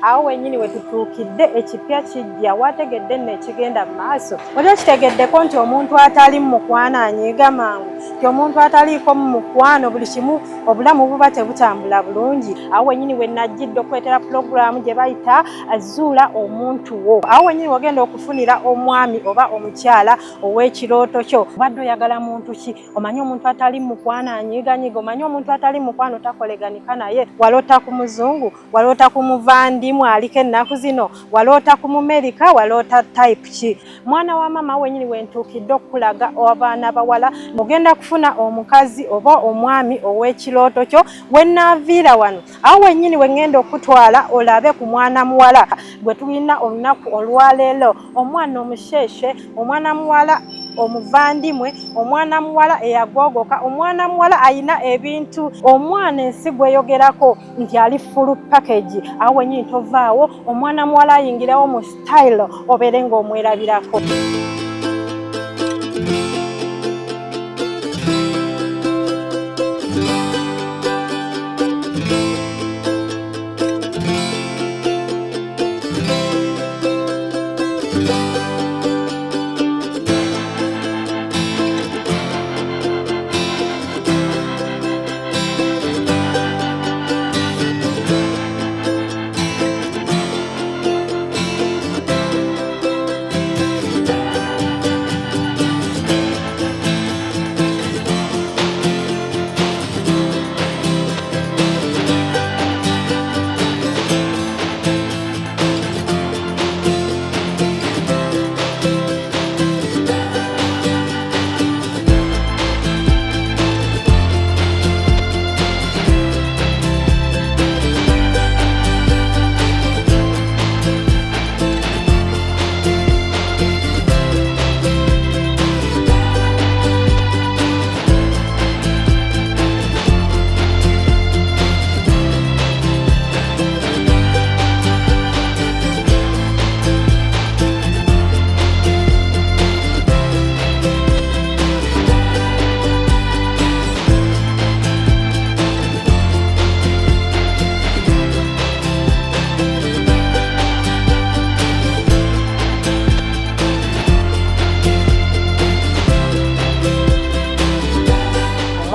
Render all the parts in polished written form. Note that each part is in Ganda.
Awo wennyini we tutuukidde, ekipya kijja. Wategedde nno ekigenda mu maaso? Oli okitegeddeko nti omuntu atali mu mukwano anyiiga mangu, nti omuntu ataliiko mu mukwano buli kimu obulamu buba tebutambula bulungi? Awo wennyini we najjidde okuleetera pulogulaamu gye bayita Zuula Omuntu Wo. Awo wennyini wagenda okufunira omwami oba omukyala ow'ekirooto kyo. Obadde oyagala muntu ki? Omanyi omuntu atali mu mukwano anyiiganyiiga? Omanyi omuntu atali mu mukwano takoleganika naye? Waloota ku muzungu? Waloota ku muvandimu aliko ennaku zino? Waloota ku Mumerika? Waloota type ki? Mwana wa mama, wenyini wentuukidde okukulaga abaana bawala ogenda kufuna omukazi oba omwami ow'ekirooto kyo. Wenaaviira wano, awo wennyini wengenda okutwala olabe ku mwana muwala gwe tulina olunaku olwaleero, omwana omusheshe, omwana muwala omuvandimwe, omwana muwala eyagoogoka, omwana muwala ayina ebintu, omwana ensi gweyogerako nti ali full package. Awo wennyini tovaawo, omwana muwala ayingirawo mu style obeere ng'omwerabirako.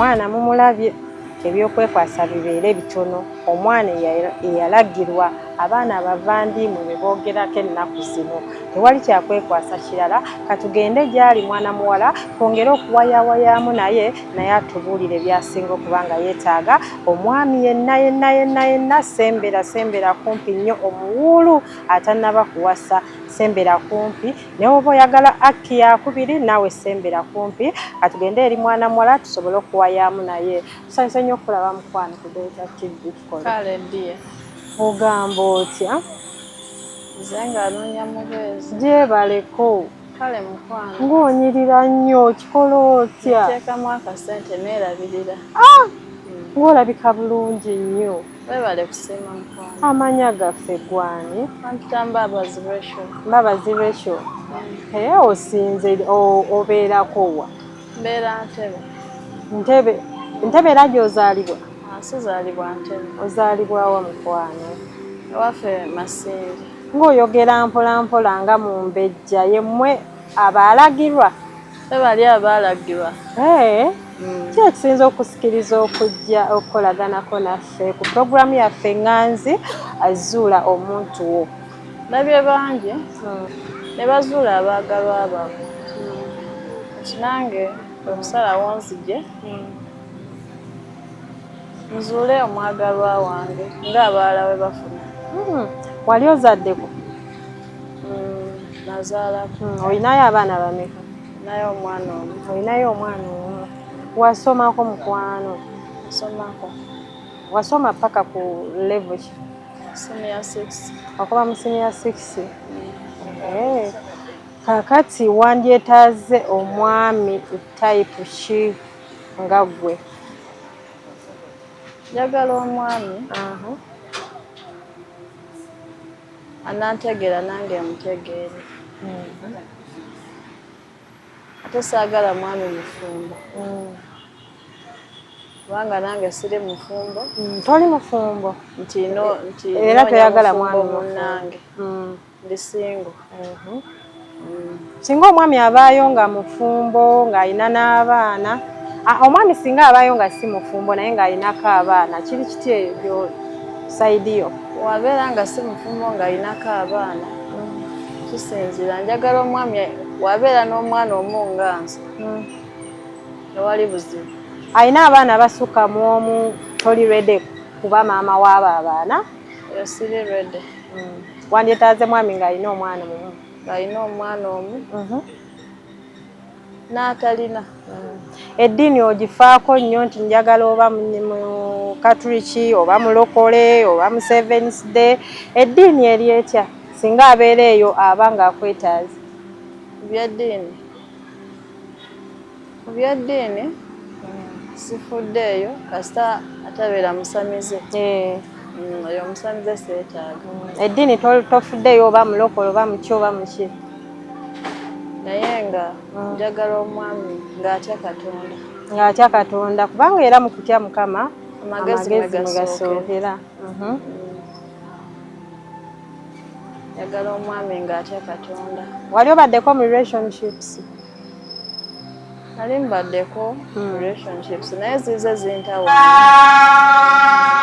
Omwana mumulabye, ebyokwekwasa bibeere bitono. Omwana eyalagirwa, abaana abavandiimwe be boogerako ennaku zino, tewali kyakwekwasa kirala. Katugende gyali mwana muwala, twongere okuwayawayaamu naye, naye atubuulire byasinga okuba nga yeetaaga. Omwami yenna yenna yenna yenna, sembera, sembera kumpi nnyo. Omuwuulu atannaba kuwasa, sembera kumpi. Naye oba oyagala akki yakubiri, naawe sembera kumpi. Katugende eri mwana muwala tusobole okuwayaamu naye. Tusanyuse nnyo okukulaba, mukwano, ku Delta TV. Tukole. Kale dear. Ogamba otya? Nze ng'anoonya mubeezi. Gyebaleko. Kale mukwano. Ng'onyirira nnyo, okikola otya? Nteekamu akasente neerabirira. Ah! Ng'olabika bulungi nnyo. Weebale kusiima, mukwano. Amanya gaffe gwani? Bampita Mbabazi Rachel. Mbabazi Rachel. Ee, osinze obeerako wa? Mbeera Ntebe. Ntebe, Ntebe era gy'ozaalibwa? Ah, sizaalibwa Ntebe. Ozaalibwa wa, mukwano? Ewaffe Masindi. Ng'oyogera mpola mpola nga mumbejja, yemmwe abaalagirwa? Be bali abaalagirwa. Ee, ki ekisinza okusikiriza okujja okukolaganako naffe ku pulogulaamu yaffe ŋŋanzi Azuula Omuntu Wo? Ndabye bangi ne bazuula abaagalwa baabwe. Kati nange kwe kusalawo nzije nzuule omwagalwa wange ng'abalala bwe bafuna. Wali ozaddeko? Nazaalako. Olinayo abaana bameka? Naye omwana omu. Olinayo omwana omu. Wasomako, mukwano? Nasomako. Wasoma paka ku level ki? Senior six. Wakoba mu senior six. Eh, kakati wandyetaaze omwami type ki nga ggwe? Njagala omwami anantegeera nange mutegeere. Ate saagala mwami mufumbo. Kubanga nange siri mufumbo. Toli mufumbo. Nti no nti era toyagala mwami munnange. Ndi single. Singa omwami abaayo nga mufumbo ng'alina n'abaana, omwami singa abaayo nga si mufumbo naye ng'alinako abaana, kiri kiti eyo gy'oli side yo? Wabeera nga si mufumbo ng'alinako abaana, kisinziira. Njagala omwami wabeera n'omwana omu nga nze, tewali buzibu. Alina abaana basukka mu omu, toli ready kuba maama w'abo abaana? Eyo siri ready. Wandyetaaze mwami ng'alina omwana mumu? Ng'alina omwana omu n'atalina. Eddiini ogifaako nnyo nti njagala oba mu Katuliki oba mulokole oba mu Seventh Day, eddiini eri etya singa abeera eyo aba ng'akwetaaze? Ku byaddiini sifuddeeyo kasita atabeera musamize. Oyo omusamize seetaaga. Eddiini tofuddeeyo oba mulokole oba muki oba muki? Naye nga njagala omwami ng'atya Katonda. Ng'atya Katonda, kubanga era mu kutya Mukama amagezi mwe amagezi mwe gasookera. Gasookera. Njagala omwami ng'atya Katonda. Wali obaddeko mu relationships? Nali mbaddeko relationships, naye zize zintawa.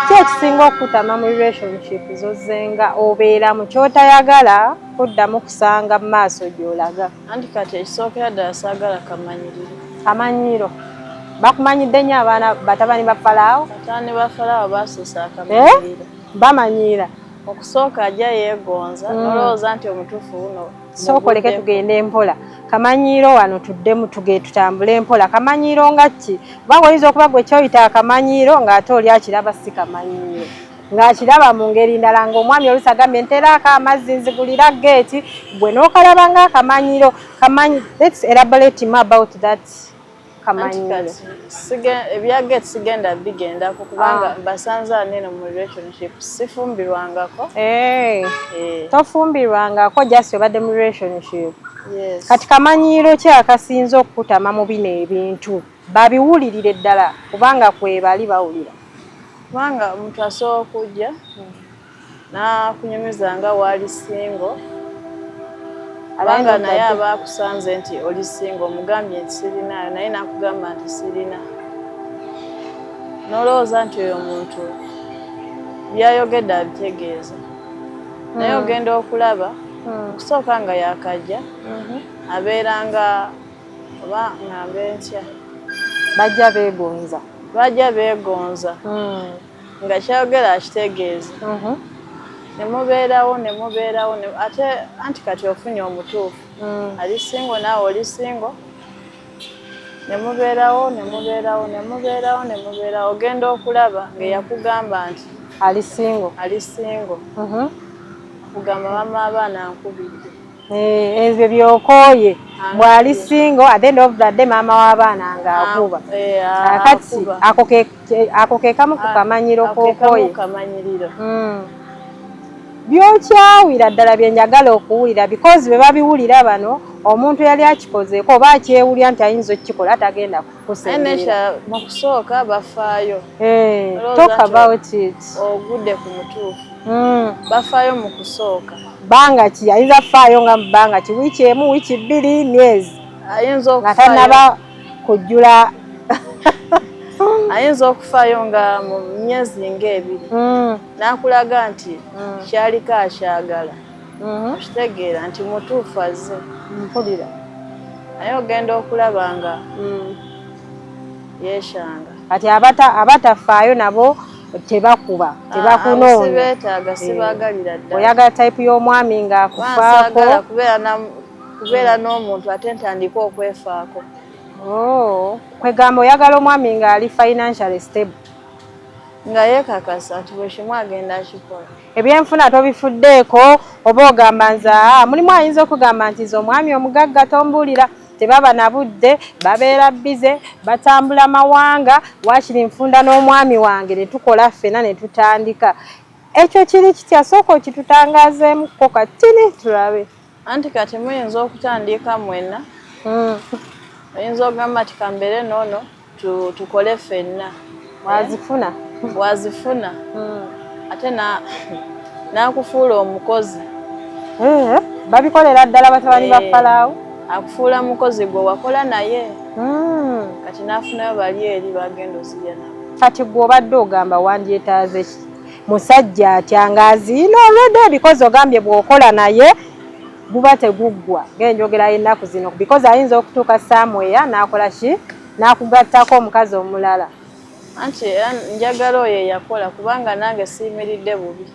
Ki ekisinga okukutama mu relationship zozzenga obeeramu ky'otayagala kuddamu kusanga mu maaso gy'olaga? Anti kati ekisookera ddala, saagala kamanyiriro. Kamanyiiro, bakumanyidde nnyo abaana batabani ba Falaawo. Batabani ba Falaawo basuusa akamanyiriro. Bamanyiira. Okusooka ajja yeegonza, nolowooza nti omutuufu wuno. Sooka oleke tugende mpola. Kamanyiiro wano tuddemu tuge tutambule mpola. Kamanyiiro nga ki? Kubanga oyinza okuba gwe kyoyita akamanyiiro ng'ate oli akiraba si kamanyiiro, ng'akiraba mu ngeri ndala, ng'omwami oluusi agambye nteraako amazzi, nzigulira geeti, gwe n'okalaba ng'akamanyiiro. Kamanyi, let's elaborate more about that. Anti kamanyiiro. Kati ebya gate sigenda bigendako kubanga mbasanze anene mu relationship, sifumbirwangako. Tofumbirwangako, just obadde mu relationship. Yes. Kati kamanyiiro ki akasinza okukutama mu bino ebintu? Babiwulirire ddala kubanga kwebali bawulira. Kubanga omuntu asobola okujja n'akunyumiza nga waali single, kubanga naye aba akusanze nti oli single, omugambye nti sirinaayo, naye n'akugamba nti sirina, n'olowooza nti oyo omuntu byayogedde abitegeeza, naye ogenda okulaba okusooka nga yakajja abeera nga oba ŋŋambe ntya, bajja beegonza. Bajja beegonza nga kyayogera akitegeeza, ne mubeerawo ne mubeerawo ate anti kati ofunye omutuufu ali single, naawe oli single, ne mubeerawo ne mubeerawo ne mubeerawo ne mubeerawo, ogenda okulaba ng'eyakugamba nti ali single ali single akugamba, "Mama, abaana nkubidde." Eh, ebyo byokooye bw'ali single, at the end of the day maama w'abaana ng'akuba. Ah, Kakati akuba. Ako ke kamu ku kamanyiro Ako ke kamu k'okooye. kamanyiriro. Byokyawira ddala bye njagala okuwulira, because bwe babiwulira bano, omuntu yali akikozeeko oba akyewulira nti ayinza okukikola, tagenda Naye kukusemberera. nekya mu kusooka bafaayo. Eh, Olowooza talk nti about it. ogudde ku mutuufu, bafaayo mu kusooka. Bbanga ki ayinza faayo? Nga mu bbanga ki? Wiiki emu, wiiki 2, myezi? Ayinza Nga okufaayo tannaba kujjula. Ayinza okufaayo nga mu myezi ng'ebiri n'akulaga nti kyaliko akyagala, okitegeera nti mutuufu azze. Mpulira. Naye ogenda okulaba nga yeeshanga. Kati abatafaayo nabo tebakuba, tebakunoonya. Sibeetaaga, sibaagalira ddala. Oyagala type y'omwami ng'akufaako. Wansaagala kubeera n'omuntu ate ntandike okwefaako. Oh, kwegamba oyagala omwami ng'ali financially stable. Nga yeekakasa nti buli kimu agenda akikola. Ebyenfuna tobifuddeeko, oba ogamba nze aa mulimu ayinza okugamba nti nze omwami omugagga tombuulira, tebaba na budde, babeera busy, batambula mawanga, waakiri nfunda n'omwami wange ne tukola ffena ne tutandika. Ekyo kiri kitya? Sooka okitutangaazeemukko katini tulabe. Anti kati muyinza okutandika mwenna, oyinza okugamba nti kambeere noono tukole ffenna. Wazifuna. Wazifuna. Ate n'akufuula omukozi. Babikolera ddala batabani ba Falaawo. Akufuula mukozi gwe wakola naye. Kati n'afunayo bali eri bagenda ozirya nabo. Kati gwe obadde ogamba wandyetaaze ki? Musajja atya ng'aziina already because ogambye bw'okola naye guba teguggwa ng'enjogera y'ennaku zino because ayinza okutuuka somewhere n'akola ki n'akugattako omukazi omulala. Anti era njagala oyo eyakola kubanga nange siyimiridde bubi.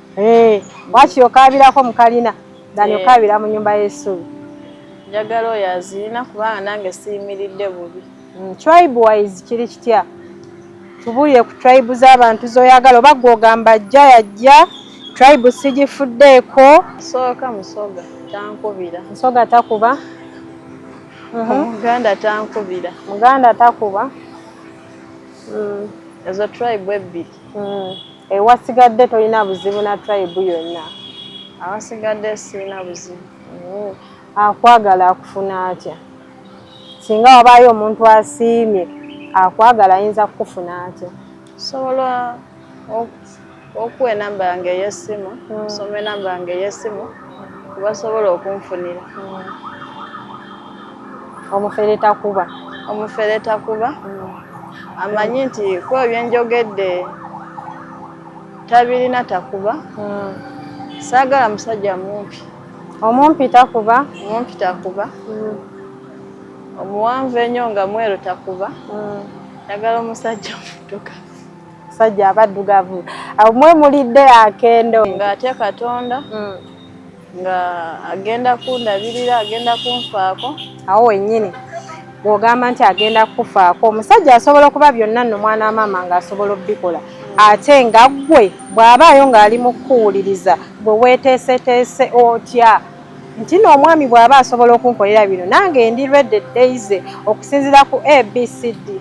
Waki okaabirako mu kalina than okaabira mu nnyumba y'essubi. Njagala oyo aziina kubanga nange siyimiridde bubi. Tribe wise kiri kitya? Tubuulire ku tribe z'abantu z'oyagala oba ggwe ogamba ajja yajja tribe sigifuddeeko. Sooka Musoga tankubira. Musoga takuba. Omuganda tankubira. Muganda takuba. Ezo tribe ebbiri. Ewasigadde tolina buzibu na tribe yonna? Awasigadde sirina buzibu. Akwagala akufuna atya? Singa wabaayo omuntu asiimye akwagala ayinza kukufuna atya? Sobola okuwa enamba yange ey'essimu, nsoma enamba yange ey'essimu kubasobola okunfunira. Omufere takuba? Omufere takuba. Amanyi nti kuba byenjogedde tabirina takuba. Saagala musajja mumpi. Omumpi takuba? Omumpi takuba. Omuwanvu ennyo nga mweru takuba. Njagala omusajja omuddugavu. Musajja abaddugavu. Awo mwe mulidde akendo. Ng'atya Katonda. Nga agenda kundabirira, agenda kunfaako. Awo wennyini bw'ogamba nti agenda kukufaako, omusajja asobola okuba byonna nno mwana wa maama ng'asobola obbikola. Ate nga ggwe bw'abaayo ng'ali mu kukuwuliriza, gwe weeteeseteese otya? Nti nno omwami bw'aba asobola okunkolera bino, nange ndi ready daisy okusinziira ku ABCD.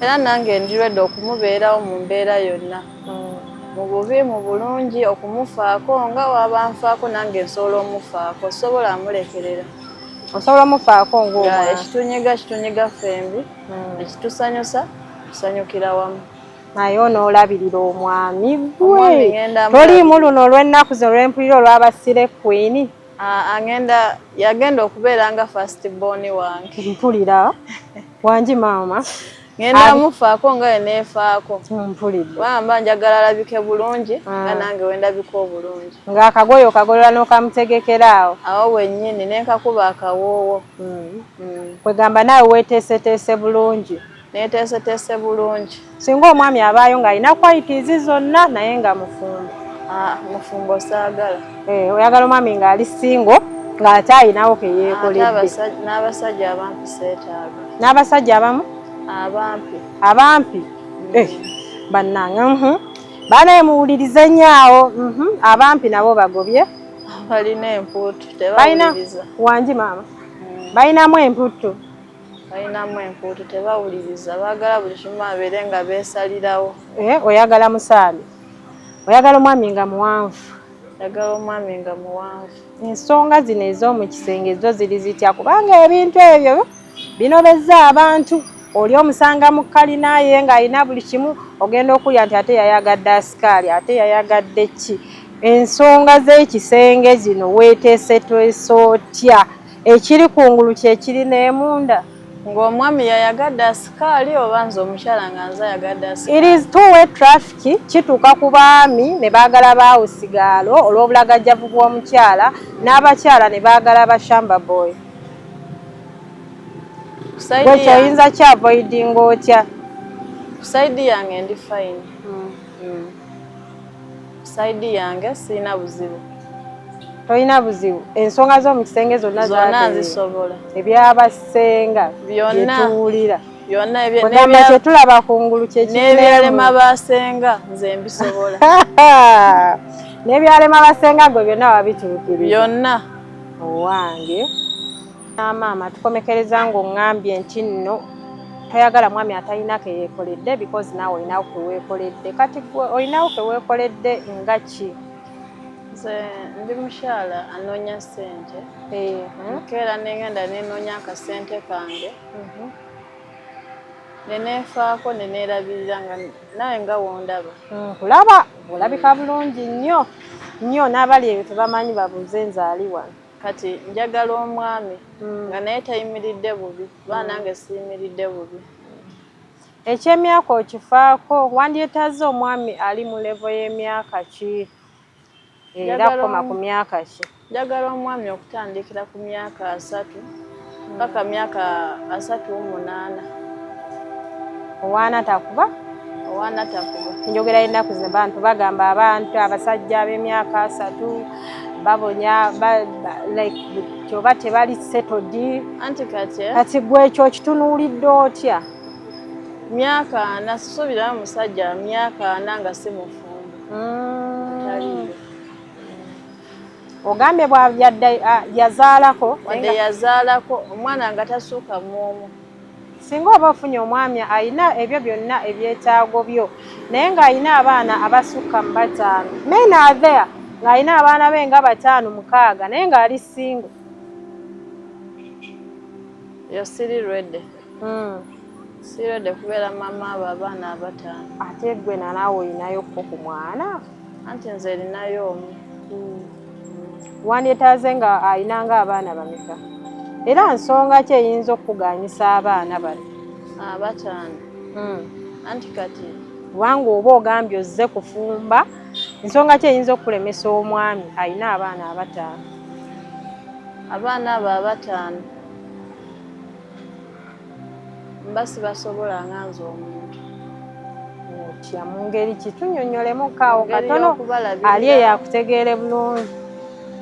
Era nange ndi ready okumubeerawo mu mbeera yonna. Mu bubi mu bulungi okumufaako nga waba nfaako nange nsobola omufaako, sobola amulekerera. Osobola omufaako ng'omwana. Ekitunyiga kitunyiga ffembi, ekitusanyusa tusanyukira wamu. Naye onoolabirira omwami gwe. Toliimu luno olw'ennaku zino lw'empulira olw'abasire queen. Angenda yagenda okubeera nga first born wange. Mpulira wangi maama. Ngenda mufaako nga neefaako. Mpulidde. Wamba njagala alabike bulungi nga nange wendabika obulungi. Ng'akagoye okagolola n'okamutegekera awo. Awo wennyini ne nkakuba akawoowo. Kwegamba naawe weeteeseteese bulungi. Neeteeseteese bulungi. Singa omwami abaayo ng'alina qualities zonna naye nga mufumbo. Mufumbo saagala. Oyagala omwami ng'ali single ng'ate ayinawo ke yeekoledde. N'abasajja abampi seetaaga. N'abasajja abamu? Abampi. Abampi? Bannange, baanaye muwulirize nnyo awo. Abampi nabo bagobye. Balina empuutu tebawuliriza. Wangi maama. Balinamu empuutu. Balinamu empuutu tebawuliriza. Baagala buli kimu abeere nga beesalirawo. Oyagala musaale. Oyagala omwami nga muwanvu. Njagala omwami nga muwanvu. Ensonga zino ez'omu kisenge zo ziri zitya? Kubanga ebintu ebyo binobezza abantu. Oli omusanga mu kalina ye ng'alina buli kimu, ogenda okulya nti ate yayagadde asikaali, ate yayagadde ki? Ensonga z'ekisenge zino weeteeseteese otya? Ekiri kungulu kye kiri n'emunda. Ng'omwami yayagadde asikaali oba nze omukyala nga nze ayagadde asikaali? It is two-way traffic. Kituuka ku baami ne baagala baawusigaalo olw'obulagajjavu bw'omukyala, n'abakyala ne baagala ba shamba boy. Gwe kyoyinza ki avoidinga otya? Ku side yange ndi fine. Ku side yange sirina buzibu. Tolina buzibu. Ensonga z'omu kisenge zonna zonna nzisobola. Ebyabasenga byonna byetuwulira. Byonna ebyo kye tulaba kungulu kye n'ebyalema basenga nze mbisobola. N'ebyalema basenga gwe byonna wabituukiriza. Byonna. Owange. Maama tukomekereza ng'oŋŋambye nti nno toyagala mwami atalina ke yeekoledde because naawe olinawo ke weekoledde. Kati gwe olinawo ke weekoledde nga ki? Nze ndi mukyala anoonya ssente. Nkeera ne ngenda ne nnoonya akasente kange. Neneefaako, neneerabirira nga nawe nga wondaba. Nkulaba, olabika bulungi nnyo nnyo, n'abali ebyo tebamanyi, babuuze nze ali wano. Kati njagala omwami nga naye tayimiridde bubi, kuba nange siyimiridde bubi. Ekyemyaka okifaako? Wandyetaaze omwami ali mu level y'emyaka ki, era koma ku myaka ki? Njagala omwami okutandikira ku myaka 30 paka myaka 38. Owaana takuba? Owaana takuba. Enjogera y'ennaku zino, bantu bagamba abantu abasajja ab'emyaka 30 babonya like kyoba tebali settled. Anti kati Kati gwe ekyo okitunuulidde otya? Myaka 40, sisuubirayo musajja myaka 40 nga si mufumbo. Taliiyo. Ogambye bwayadde yazaalako? Wadde yazaalako omwana nga tasuuka mu omu. Singa oba ofunye omwami alina ebyo byonna ebyetaago byo, naye ng'alina abaana abasukka mu 5, men are there, ng'alina abaana be nga 5, 6, naye ng'ali single. Yo siri ready. Siri ready kubeera mama abo abaana 5. Ate gwe nanaawe olinayokko ku mwana? Anti nze erinayo omu. Wandyetaaze nga alina nga abaana bameka, era nsonga ki eyinza okukuganyisa abaana bano? 5. Anti kati Kubanga oba ogambye ozze kufumba, nsonga ki eyinza okukulemesa omwami alina abaana 5? Abaana abo 5 mba sibasobola nga nze omuntu. Otya? Mu ngeri ki? Tunnyonnyolemu kaawo katono ali eyakutegeere bulungi.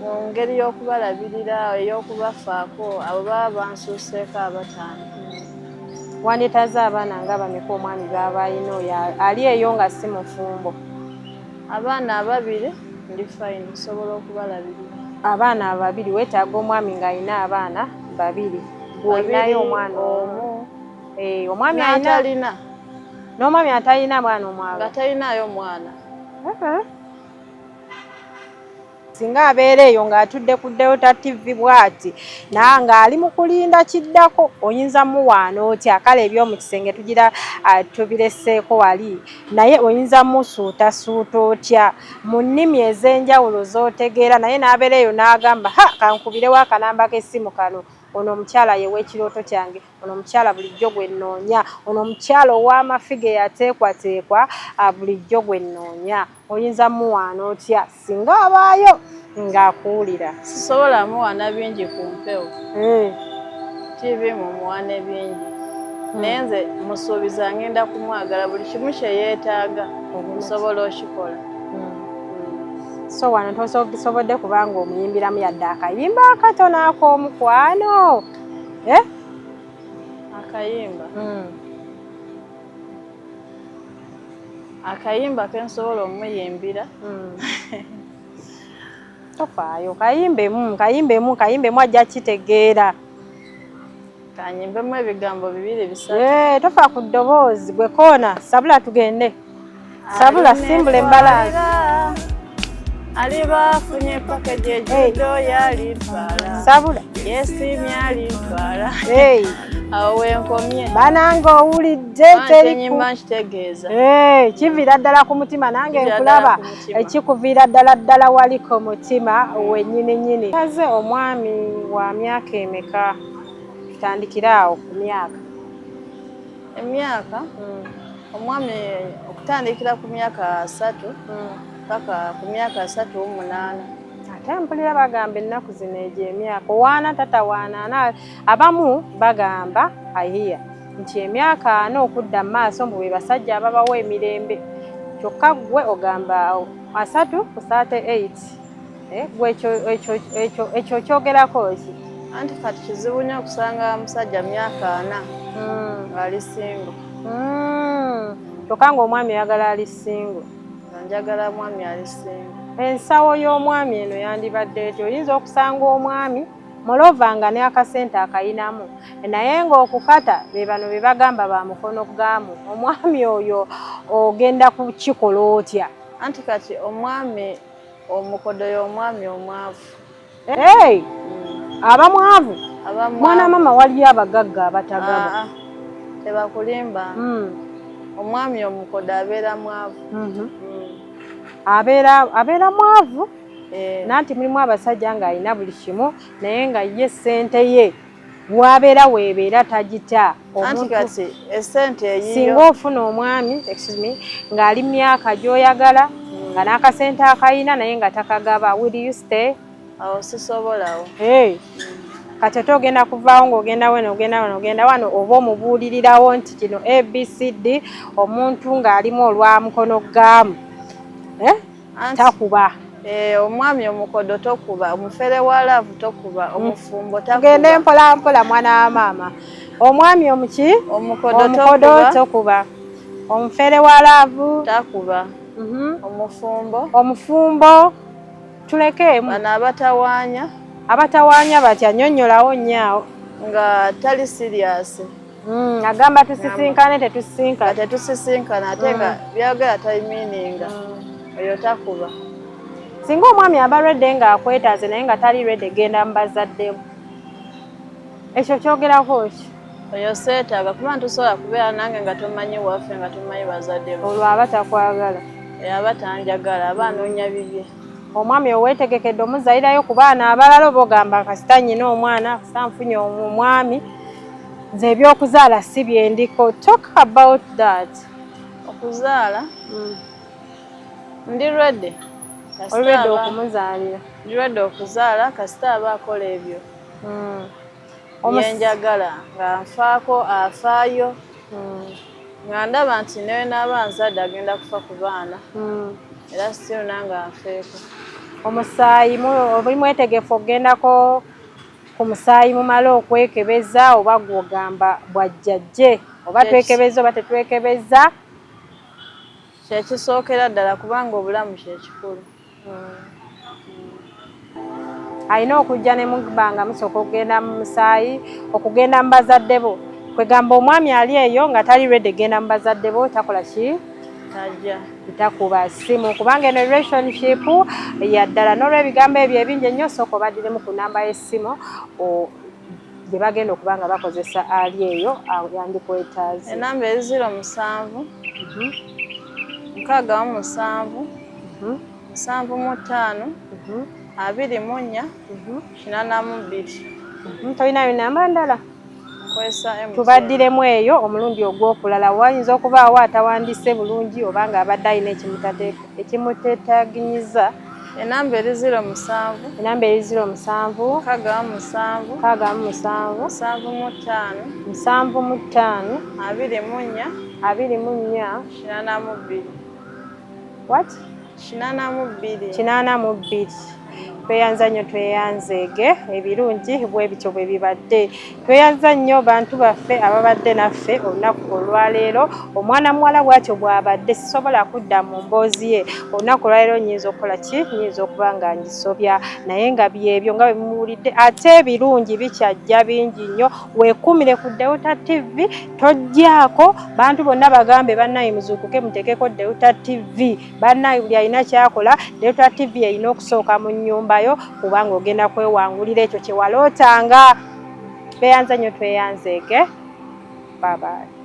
Mu ngeri y'okubalabirira, ey'okubafaako, abo baba bansuuseeko 5. Wandyetaaze abaana nga bameka omwami b'aba alina, oyo ali eyo nga si mufumbo? Abaana 2 ndi fine, nsobola okubalabirira. Abaana 2, weetaaga omwami ng'alina abaana 2, gw'olinayo omwana omu. Omwami N'atalina. N'omwami atalina mwana omwala? Nga talinaayo mwana. Singa abeera eyo ng'atudde ku Delta TV bw'ati, naye ng'ali mu kulinda kiddako, oyinza muwaana otya? Kale eby'omu kisenge tugira tubireseeko wali, naye oyinza musuutasuuta otya mu nnimi ez'enjawulo z'otegeera, naye n'abeera eyo n'agamba, "Ha, kankubirewo akanamba k'essimu kano, ono omukyala ye w'ekirooto kyange, ono omukyala bulijjo gwe nnoonya, ono omukyala ow'amafiga eyateekwateekwa bulijjo gwe nnoonya"? Oyinza muwaana otya singa abaayo ng'akuwulira? Sisobola muwaana bingi ku mpewo. TV mumuwaane bingi, naye nze musuubiza ngenda kumwagala, buli kimu kye yeetaaga nsobola okikola. So wano tosobodde kubanga omuyimbiramu yadde akayimba akatono ak'omukwano, eh? Akayimba? Akayimba kensobola omuyimbira? Tofaayo, kayimbemu, kayimbemu, kayimbemu, ajja kitegeera. Kanyimbemu ebigambo bibiri bisatu. Eh, tofa ku ddoboozi, gwe koona sabula, tugende, sabula, simbula embalaasi. Aliba afunye package ejudo yalitwala. Sabula. Yesiimye alitwala. Hey. Awo wenkomye. Banange, owulidde? Kyenyimba nkitegeeza. Kiviira ddala ku mutima nange. Kiviira ddala Nkulaba. ku mutima. Kikuviira ddala ddala wali ku mutima wennyini nnyini. Aze omwami wa myaka emeka? Tutandikire awo ku myaka. Emyaka, omwami okutandikira ku myaka 30 paka ku myaka 38. Ate mpulira bagamba ennaku zino egyo emyaka owaana tatawaana ana, abamu bagamba ahiya nti emyaka 40 okudda mu maaso mbu be basajja ababawa emirembe, kyokka ggwe ogamba 30 ku 38. Gwe ekyo kyogerako ki? Anti kati kizibu nnyo okusanga musajja myaka 40 ng'ali single. Kyokka ng'omwami oyagala ali single. Nga njagala mwami ali single. Ensawo y'omwami eno yandibadde etyo? Oyinza okusanga omwami mulova nga ne akasente akayinamu, naye ng'okukata be bano be bagamba ba mukono gaamu. Omwami oyo ogenda kukikola otya? Anti kati omwami omukodo y'omwami omwavu. Hey! Aba mwavu? Aba Mwana mwavu. mama, waliyo abagagga abatagaba. Ah, ah. Tebakulimba. Omwami omukodo abeera mwavu. Abeera mwavu. Nanti mulimu abasajja ng'alina buli kimu, naye nga ye ssente ye wabeera weebeera tagita. Anti kati esente eyiyo, singa ofuna omwami, excuse me, ng'ali myaka gy'oyagala, nga n'akasente akayina naye nga takagaba, will you stay? Awo sisobolawo. Hey. Kati ate ogenda kuvaawo ng'ogenda weno, ogenda wano, ogenda wano, oba omubuulirirawo nti kino ABCD, omuntu ng'alimu olwa mukono gaamu, eh? Takuba. Omwami omukodo tokuba, omufere wa love tokuba, omufumbo takuba. Tugende mpola mpola, mwana wa maama. Omwami omuki? Omukodo. Omukodo tokuba, omufere wa love takuba. Omufumbo. Omufumbo tulekeemu. Bano abatawaanya. Abatawaanya batya? Nnyonnyolawo nnyo. Nga tali serious. Agamba tusisinkane, nga tetusisinkana. Tetusisinkana, ate nga byagala tayimininga, oyo takuba. Singa omwami aba ready ng'akwetaaze naye nga tali ready genda mu bazaddemu, ekyo kyogerako ki? Oyo seetaaga, kuba ntusobola kubeera nange nga tomanyi waffe, nga tomanyi bazadde bo. Olwo aba takwagala. Oyo aba tanjagala, aba anoonya bibye. Omwami oweetegekedde omuzalirayo ku baana abalala, oba ogamba kasita nnyina omwana, kasita nfunye omwami, nze ebyokuzaala si byendiko? Talk about that. Okuzaala ndi ready. Oli ready okumuzaalira? Ndi ready okuzaala kasita aba akola ebyo byenjagala, nga nfaako, afaayo, nga ndaba nti newe naaba nzadde agenda kufa ku baana, era still nange anfeeko. Omusaayi, oli mwetegefu okugendako ku musaayi mumale okwekebeza, oba gwogamba bwajjajje, oba twekebeza oba tetwekebeza? Kyekisookera ddala, kubanga obulamu kyekikulu. Alina okujja ne muba nga musooka okugenda mu musaayi, okugenda mu bazadde bo. Kwegamba omwami ali eyo nga tali ready genda mu bazadde bo, takola ki? Tajja. Takuba simu, kubanga eno relationship ya ddala. N'olwebigambo ebyo ebingi ennyo, sooka obaddiremu ku namba y'essimu gye bagenda okuba nga bakozesa, ali eyo yandikwetaaze. Enamba eri 07 67 75 24 82. Tolinayo namba ndala? Nkozesa MTN. Tubaddiremu eyo omulundi ogw'okulala. Wayinza okubaawo atawandise bulungi oba ng'abadde alina ekimuteetaginyiza. Enamba eri 07. Enamba eri 07. 67. 67. 75. 75. 24. 24. 82. What? 82. 82. Tweyanza nnyo, tweyanzeege. Ebirungi bwe bityo bwe bibadde. Tweyanza nnyo bantu baffe ababadde naffe olunaku olwaleero. Omwana muwala bw'atyo bw'abadde, sisobola kudda mu mboozi ye olunaku olwaleero. Nnyinza okukola ki? Nnyinza okuba nga ngisobya, naye nga byebyo nga bwe muwulidde. Ate ebirungi bikyajja bingi nnyo. Weekuumire ku Delta TV, tojjaako. Bantu bonna bagambe, bannaye muzuukuke muteekeko Delta TV. Bannaye, buli alina kyakola, Delta TV erina okusooka mu nnyumba yo, kubanga ogenda kwewangulira ekyo kye walootanga. Tweyanza nnyo, tweyanzeege. Bye bye.